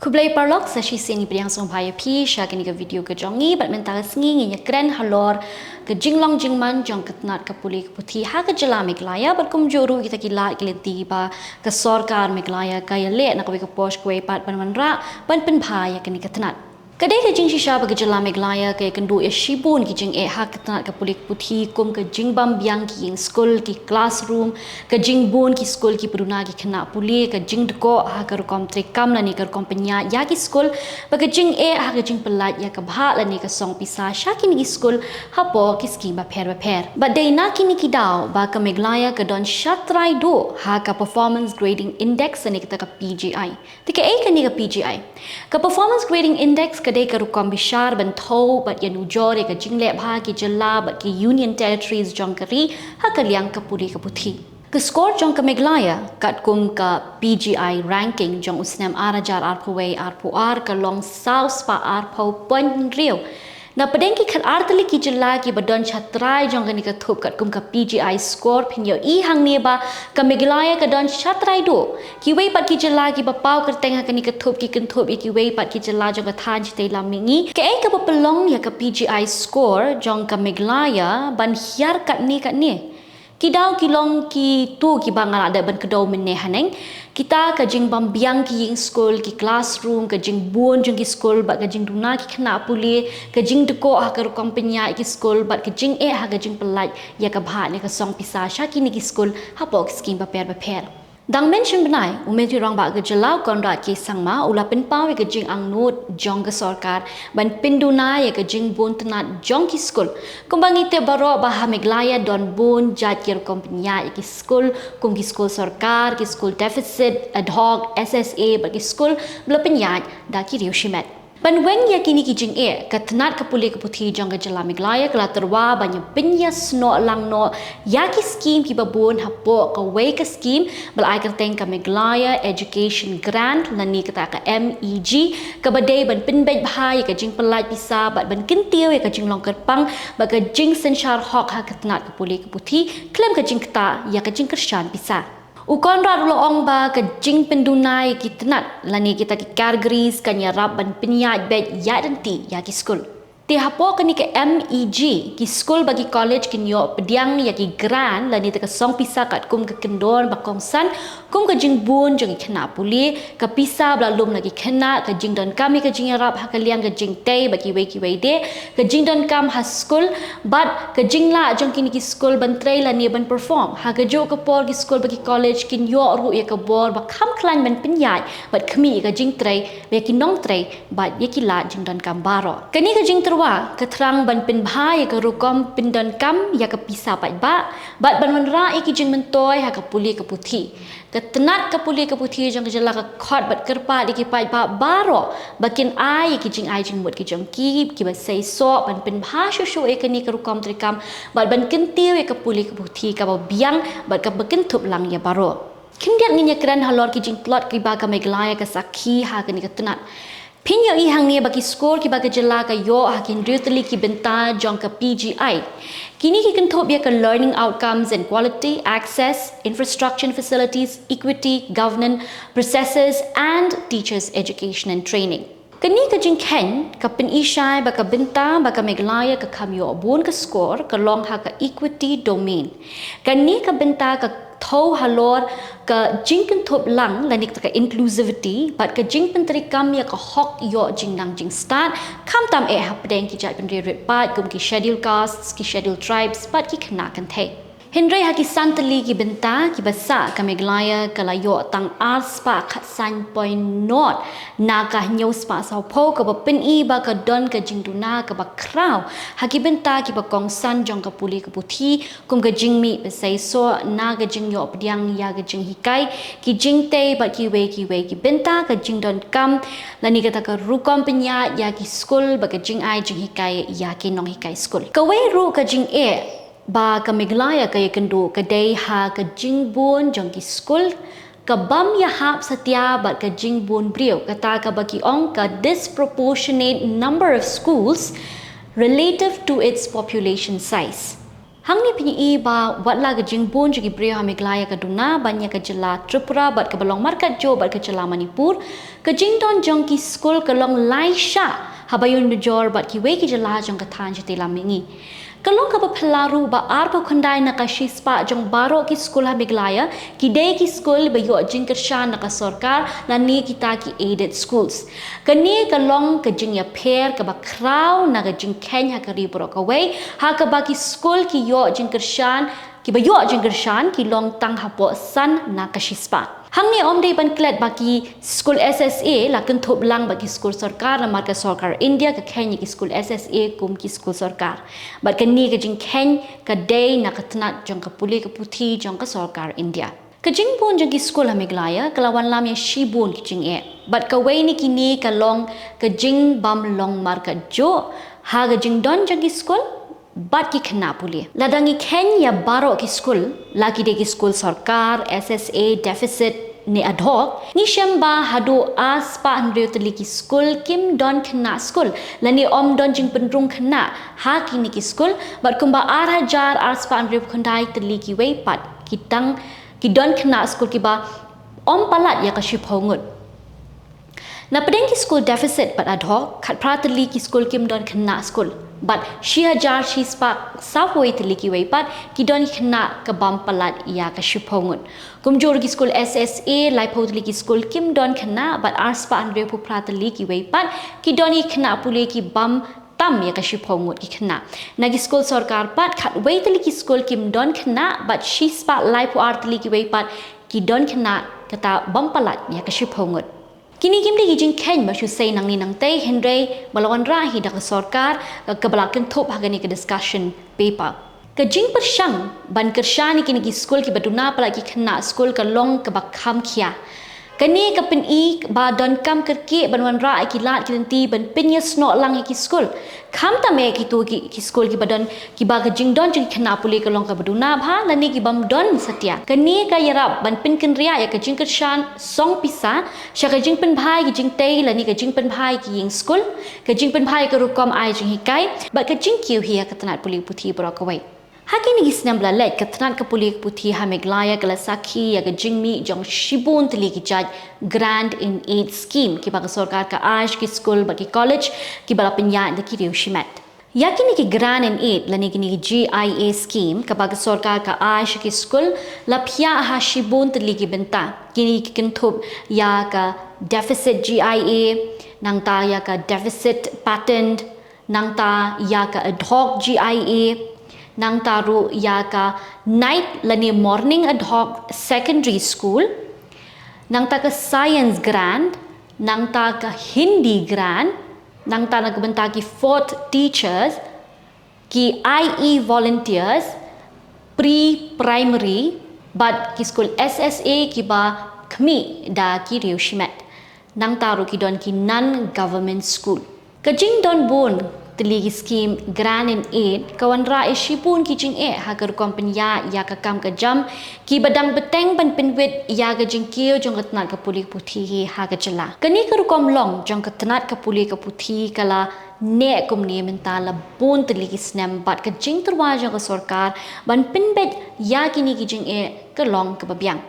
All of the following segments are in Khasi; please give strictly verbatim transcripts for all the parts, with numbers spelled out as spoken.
Khublei paralok, sa shisien ngi pdiang sngewbha ïa phi sha kane ka video ka jong ngi, bad mynta ka sngi ngin ïakren halor ka jinglong jingman jong ka tnat ka pule ka puthi ha ka jylla Meghalaya, bad kumjuh ruh kita ki lad ki lynti ba ka sorkar Meghalaya ka ïaleh na kawei ka por sha kawei pat ban wanrah ban pynbha ïa kane ka tnat. Ka dei ka jingshisha ba ka jylla Meghalaya ka ïakynduh ïa shibun ki jingeh ha ka tnat ka pule ka puthi, kum ka jingbym biang ki ïing skul, ki classroom, ka jingbun ki skul kiba duna ki khynnah pule, ka jingdkoh ha ka rukom treikam lane ka rukom pynïaid ïa ki skul, bad ka jingeh ha ka jingpyllait ïa ka bhah lane ka song pisa sha kine ki skul hapoh ki skhim bapher bapher. Bad dei na kine ki daw ba ka Meghalaya ka don shatrai duh ha ka Performance Grading Index lane kata ka P G I. Te kaei kane ka P G I? Ka Performance Grading Index ka dei ka rukom bishar ban thew bad ïanujor ïa ka jingleh bha ki jylla bad ki Union Territories jong ka ri ha ka liang ka pule ka puthi. Ka score jong ka Meghalaya katkum ka P G I ranking jong u snem ar hajar arphew wei arphew ar ka long saw spah arphew point hynriew. Na pdeng ki khatar tylli ki jylla kiba don shatrai jong kane ka thup katkum ka P G I score, phin ïohi hangne ba ka Meghalaya ka don shatrai duh. Kiwei pat ki jylla kiba paw kyrteng ha kane ka thup ki kynthup ïa kiwei pat ki jylla jong ka thaiñ shatei lam mihngi. Kaei kaba pynlong ïa ka P G I score jong ka Meghalaya ban hiar katne katne? Ki daw ki long kito kiba nga la dep ban kdew mynne haneng. Kita ka jingbym biang ki ïing skul, ki classroom, ka jingbun jong ki skul bad ka jingduna ki khynnah pule, ka jingdkoh ha ka rukom pynïaid ki skul bad ka jingeh ha ka jingpyllait ïa ka bhah ne ka song pisa sha kine ki skul hapoh ki skhim bapher bapher. Dang mynshwa bnai, u Myntri Rangbah ka jylla u Conrad K Sangma u la pynpaw ïa ka jingangnud jong ka sorkar ban pynduna ïa ka jingbun tnat jong ki skul. Kumba ngi tip baroh ba ha Meghalaya don bun jait ki rukom pynïaid ïa ki skul, kum ki skul sorkar, ki skul deficit, ad hoc, S S A, bad ki skul ba la pynïaid da ki riew shimet. Ban weng ïa kine ki jingeh, ka tnat ka pule ka puthi jong ka jylla Meghalaya ka la tyrwa ban ïa pynïasnoh lang noh ïa ki skhim kiba bun hapoh kawei ka skhim ba la ai kyrteng ka Meghalaya Education Grant lane kata ka M E G, kaba dei ban pynbeit bha ïa ka jingpyllait pisa bad ban kyntiew ïa ka jinglong kyrpang bad ka jingsynshar hok ha ka tnat ka pule ka puthi khlem ka jingktah ïa ka jingkyrshan pisa. U Conrad u la ong ba ka jingpynduna ïa ki tnat lane kita ki categories kan ïarap ban pynïaid beit ïaid lynti ïa ki skul. Te hapoh kane ka M E G, ki skul bad ki college kin ïoh pdiang ïa ki grant lane kata ka song pisa katkum ka kyndon ba kongsan, kum ka jingbun jong ki khynnah pule, ka pisa ba la lum na ki khynnah, ka jingdonkam ïa ka jingïarap ha ka liang ka jingtei bad kiwei kiwei de, ka jingdonkam ha skul, bad ka jinglah jong kine ki skul ban trei lane ban perform. Ha kajuh ka por ki skul bad ki college kin ïoh ruh ïa ka bor ba kham khlaiñ ban pynïaid bad khmih ïa ka jingtrei ïa ki nongtrei bad ïa ki lad jingdonkam baroh. Kane ka jingtyrwa ka thrang ban pynbha ïa ka rukom pyndonkam ïa ka pisa paidbah bad ban wanrah ïa ki jingmyntoi ha ka pule ka puthi. Ka tnat ka pule ka puthi jong ka jylla ka khot bad kyrpad ïa ki paidbah baroh ba kin ai ïa ki jingai jingmut ki jong ki kiba seisoh ban pynbha shuh shuh ïa kane ka rukom treikam bad ban kyntiew ïa ka pule ka puthi kaba biang bad kaba kynthup lang ïa baroh. Khyndiat ngin ïakren halor ki jingtlot kiba ka Meghalaya ka sakhi ha kane ka tnat. Phin ïohi hangne ba ki score kiba ka jylla ka ïoh ha ki hynriew tylli ki bynta jong ka P G I. Kine ki kynthup ïa ka learning outcomes and quality, access, infrastructure and facilities, equity, governance, processes and teachers education and training. Kane ka jingkheiñ ka pyni shai ba ka bynta ba ka Meghalaya ka kham ïoh bun ka score ka long ha ka equity domain. Kane ka bynta ka thew halor ka jingkynthup lang lane kata ka inclusivity bad ka jingpyntreikam ïa ka hok ïoh jingnang jingstad, khamtam eh hapdeng ki jaitbynriew rit paid kum ki scheduled castes, ki scheduled tribes bad ki khynnah kynthei. Hynrei ha ki san tylli ki bynta kiba sah ka Meghalaya ka la ïoh tang ar spah khatsan point nod na ka hynñiew spah sawphew, kaba pyni ba ka don ka jingduna kaba khraw ha ki bynta kiba kongsan jong ka pule ka puthi, kum ka jingmih ba seisoh na ka jingïoh pdiang ïa ka jinghikai, ki jingtei bad kiwei kiwei ki bynta, ka jingdonkam lane kata ka rukom pynïaid ïa ki skul bad ka jingai jinghikai ïa ki nonghikai skul. Kawei ruh ka jingeh ba ka Meghalaya ka ïakynduh ka dei ha ka jingbun jong ki skul, ka bym ïahap satia bad ka jingbun briew, kata kaba ki ong ka disproportionate number of schools relative to its population size. Hangne phi i ba wat la ka jingbun jong ki briew ha Meghalaya ka duna ban ïa ka jylla Tripura bad kaba long markatjuh bad ka jylla Manipur, ka jingdon jong ki skul ka long lai shah haba ïanujor bad kiwei ki jylla jong ka thaiñ shatei lam mihngi. Ka long kaba phylla ruh ba arphew khyndai na ka shispah jong baroh ki skul ha Meghalaya ki dei ki skul ba ïoh jingkyrshan na ka sorkar lane kita ki aided schools. Kane ka long ka jingïapher kaba khraw na ka jingkheiñ ha ka ri baroh kawei, ha kaba ki skul ki ïoh jingkyrshan, kiba ïoh jingkyrshan ki long tang hapoh san na ka shispah. Hangne ym dei ban klet ba ki skul S S A la kynthup lang bad ki skul sorkar, namar ka sorkar India ka kheiñ ïa ki skul S S A kum ki skul sorkar. Bad kane ka jingkheiñ ka dei na ka tnat jong ka pule ka puthi jong ka sorkar India. Ka jingbun jong ki skul ha Meghalaya ka la wanlam ïa shibun ki jingeh. Bad kawei na kine ka long ka jingbym long markatjuh ha ka jingdon jong ki skul bad ki khynnah pule. Lada ngi kheiñ ïa baroh ki skul, la ki dei ki skul sorkar, S S A, deficit ne ad hoc, ngi shem ba haduh arspah hynriew tylli ki skul kim don khynnah skul lane ym don jingpynrung khynnah ha kine ki skul, bad kumba ar hajar arspah hynriew khyndai tylli kiwei pat ki tang ki don khynnah skul kiba ym palat ïa ka shiphew ngut. Na pdeng ki skul deficit bad ad hoc, khatphra tylli ki skul kim don khynnah skul, bad shi hajar shispah sawphew tylli kiwei pat ki don ki khynnah ka bym palat ïa ka shiphew ngut. Kumjuh ki skul S S A, laiphew tylli ki skul kim don khynnah, bad arspah hynriewphew phra tylli kiwei pat ki don ki khynnah pule ki bym tam ïa ka shiphew ngut ki khynnah. Na ki skul sorkar pat, khatwei tylli ki skul kim don khynnah, bad shispah laiphew ar tylli kiwei pat ki don khynnah kata bym palat ïa ka shiphew ngut. Kine kim dei ki jingkheiñ ba shu sei nangne nangtei, hynrei ba la wanrah hi da ka sorkar, kaba la kynthup ha kane ka discussion paper. Ka jingpyrshang ban kyrshan ïa kine ki skul kiba duna palat ki khynnah skul ka long kaba kham khia. Kane ka pyni ba donkam kyrkieh ban wanrah ïa ki lad ki lynti ban pynïasnoh lang ïa ki skul. Khamtam eh kito ki, ki skul kiba don, kiba ka jingdon jong ki khynnah pule ka long kaba duna bha lane ki bym don satia. Kane ka ïarap ban pynkynriah ïa ka jingkyrshan song pisa sha ka jingpynbha ïa ki jingtei lane ka jingpynbha ïa ki ïing skul, ka jingpynbha ïa ka rukom ai jinghikai, bad ka jingkiew hi ïa ka tnat pule puthi baroh kawei. Ha kine ki snem ba la leit, ka tnat ka pule ka puthi ha Meghalaya ka la sakhi ïa ka jingmih jong shibun tylli ki jait Grant in Aid Scheme kiba ka sorkar ka ai sha ki skul bad ki college kiba la pynïaid da ki riew shimet. Ïa kine ki Grant in Aid lane kine ki G I A scheme kaba ka sorkar ka ai sha ki skul la phiah ha shibun tylli ki bynta. Kine ki kynthup ïa ka deficit G I A, nangta ïa ka deficit patterned, nangta ïa ka ad hoc G I A, nangta ruh ïa ka night lane morning ad hoc secondary school, nangta ka science grant, nangta ka Hindi grant, nangta na ka bynta ki fourth teachers, ki I E volunteers, pre-primary, bad ki skul S S A kiba khmih da ki riew shimet. Nangta ruh ki don ki non-government school. Ka jingdon bun tylli ki scheme Grant in Aid ka wanrah ïa shibun ki jingeh ha ka rukom pynïaid ïa ka kam ka jam kiba dang bteng ban pynwit ïa ka jingkiew jong ka tnat ka pule ka puthi hi ha ka jylla. Kane ka rukom long jong ka tnat ka pule ka puthi ka la neh kumne mynta la bun tylli ki snem bad ka jingtyrwa jong ka sorkar ban pynbeit ïa kine ki jingeh ka long kaba biang.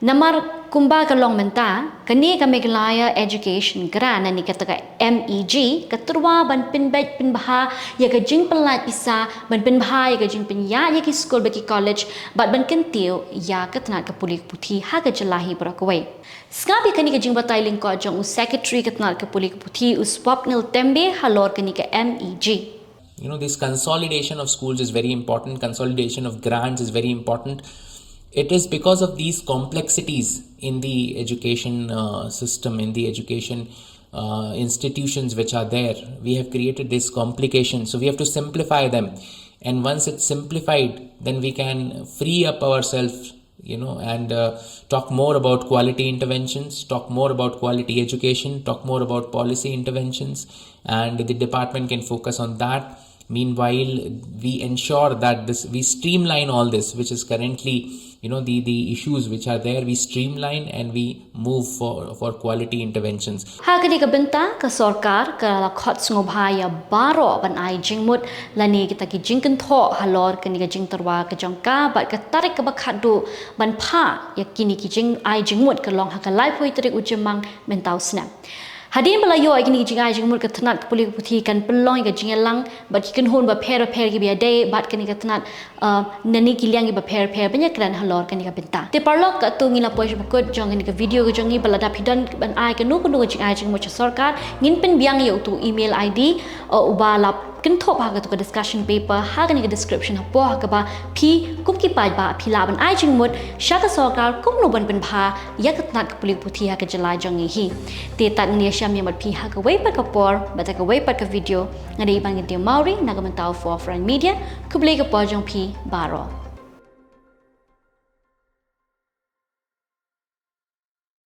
Namar kumba ka long mynta, kane ka Meghalaya Education Grant lane kata ka M E G ka tyrwa ban pynbeit pynbha ïa ka jingpynlait pisa, ban pynbha ïa ka jingpynïaid ïa ki skul bad ki college, bad ban kyntiew ïa ka tnat ka pule ka puthi ha ka jylla hi baroh kawei. Sngap ïa kane ka jingbatai lyngkot jong u Secretary ka tnat ka pule ka puthi, u Swapnil Tembe, halor kane ka M E G. You know, this consolidation of schools is very important, consolidation of grants is very important. It is because of these complexities in the education uh, system, in the education uh, institutions which are there, we have created this complication. So we have to simplify them. And once it's simplified, then we can free up ourselves, you know, and uh, talk more about quality interventions, talk more about quality education, talk more about policy interventions, and the department can focus on that. Meanwhile, we ensure that this, we streamline all this, which is currently, you know, the the issues which are there, we streamline and we move for for quality interventions. Ha kane ka bynta ka sorkar ka la khot sngewbha ïa baroh ban ai jingmut lane kita ki jingkynthoh halor kane ka jingtyrwa ka jong ka bad ka tarik kaba khatduh ban phah ïa kine ki jingai jingmut ka long ha ka laiphew tarik u Jymmang mynta u snem. Hadien ba la ïoh ïa kine ki jingai jingmut, ka tnat ka pule ka puthi kan pynlong ïa ka jingïalang bad ki kynhun bapher bapher kiba ïadei bad kane ka tnat, uh, na kine ki liang kiba pher pher ban ïakren halor kane ka bynta. Te paralok, katto ngi la poi sha ba kut jong kane ka video ka jong ngi. Bad lada phi don ban ai kano kano ka jingai jingmut sha sorkar, ngin pynbiang ïa uto u email I D, uh, uba la kynthup ha kato ka discussion paper ha kane ka description hapoh, ha kaba phi kum ki paidbah phi lah ban ai jingmut sha ka sorkar kumno ban pynbha ïa ka tnat ka pule ka puthi ha ka jylla jong ngi hi. Te tad ngin ïashem ïa bad phi ha kawei pat ka por bad ha kawei pat ka video. Nga dei i Bangkyntew Mawrie na ka bynta u Forefront Media. Khublei ka por jong phi baroh.